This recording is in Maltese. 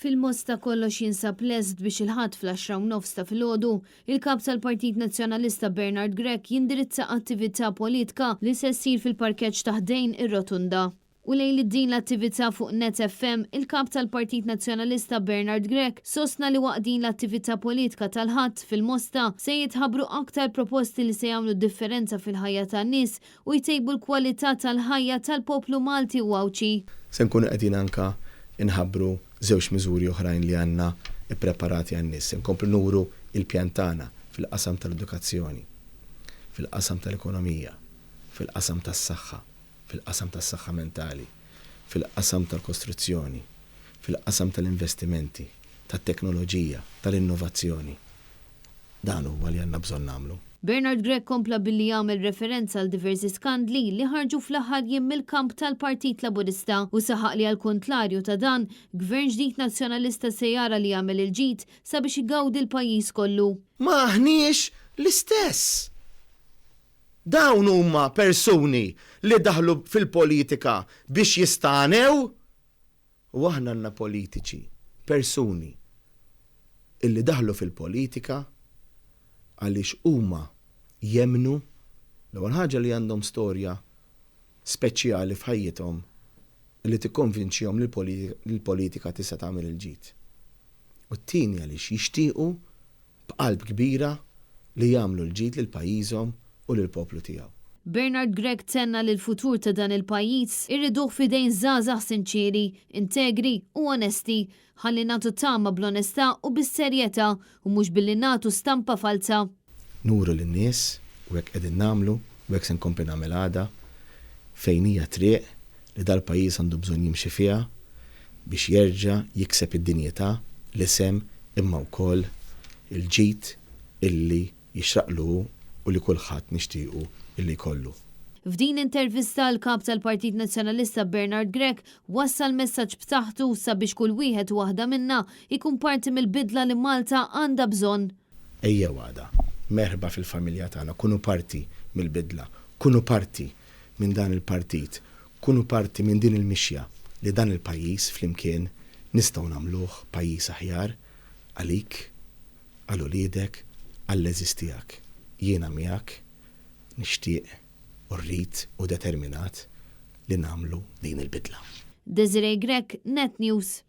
Fil-Mosta kollox jinsab lest biex il-Ħadd fl-għaxra u nofs ta' filgħodu, il-Kap tal-Partit Nazzjonalista Bernard Grech jindirizza attività politka li se ssir fil-parkeġġ ta' ħdejn ir-Rotunda. U lejliet din l-attività fuq Net FM, il-Kap tal-Partit Nazzjonalista Bernard Grech sostna li waqt din l-attività politka tal-Ħadd fil-Mosta se jitħabbru aktar proposti li se jagħmlu differenza fil-ħajja tan-nies u jtejbu l-kwalità tal-ħajja tal-poplu Malti u Għawdxi. Se nkunu qegħdin anke nħabbru żewġ miżuri oħrajn li għandna ppreparati għan-nies. Se nkomplu nuru l-pjan tagħna fil-qasam tal-edukazzjoni, fil-qasam tal-ekonomija, fil-qasam tas-saħħa, fil-qasam tas-saħħa mentali, fil-qasam tal-kostruzzjoni, fil-qasam tal-investimenti, tat-teknoloġija, tal-innovazzjoni. Dan huwa li għandna bżonn nagħmlu. Bernard Grech kompla billi għamel referenza għal diversi skandli li ħarġu fl-aħħar jiem mill-kamp tal-Partit Laburista u saħaq li għall-kuntlarju ta' dan, Gvern ġdid Nazzjonalista se jara li jagħmel il-ġid sabiex igawdi l-pajjiż kollu. Ma aħniex l-istess. Dawn huma persuni li daħlu fil-politika biex jistagħnew U aħna għandna politiċi, persuni, illi daħlu fil-politika għaliex huma jemmnu, l-ewwel ħaġa li għandhom storja speċjali f'ħajjithom li tikkonvinċihom li l-politika tista' tagħmel il-ġid. U t-tieni għaliex jixtiequ b'qalb kbira li jagħmlu l-ġid lil pajjiżhom u lill-poplu tiegħu. Bernard Grech tenna li l-futur ta' dan il-pajjiż irriduh f'idejn żgħażagħ sinċieri, integri u onesti. Ħalli nagħtu tama bl-onestà u bis-serjetà u mhux billi nagħtu stampa falza. Nuru lin-nies, u hekk qegħdin nagħmlu u hekk se nkompli nagħmel għada, fejn hija t-triq li dal-pajjiż għandu bżonn jimxi fiha biex jerġa' jikseb id-dinjità, l-isem imma wkoll il-ġid illi jixraqlu hu u li kulħadd nixtiequ illi jkollu. F'din l-intervista l-Kap tal-Partit Nazzjonalista Bernard Grech wassal messaġġ b'saħħtu sabiex kull wieħed u waħda minna jkun parti mill-bidla li Malta għandha bżonn. Ejjew għada. Merħba fil-familja tagħna, kunu parti mill-bidla, kunu parti minn dan il-partit, kunu parti minn din il-mixja li dan il-pajjiż flimkien nistgħu nagħmluh pajjiż aħjar għalik, għal uliedek, għall-għeżież tiegħek. Jiena miegħek, nixtieq u rrid u determinat li nagħmlu din il-bidla. Desiree Grech, Net News.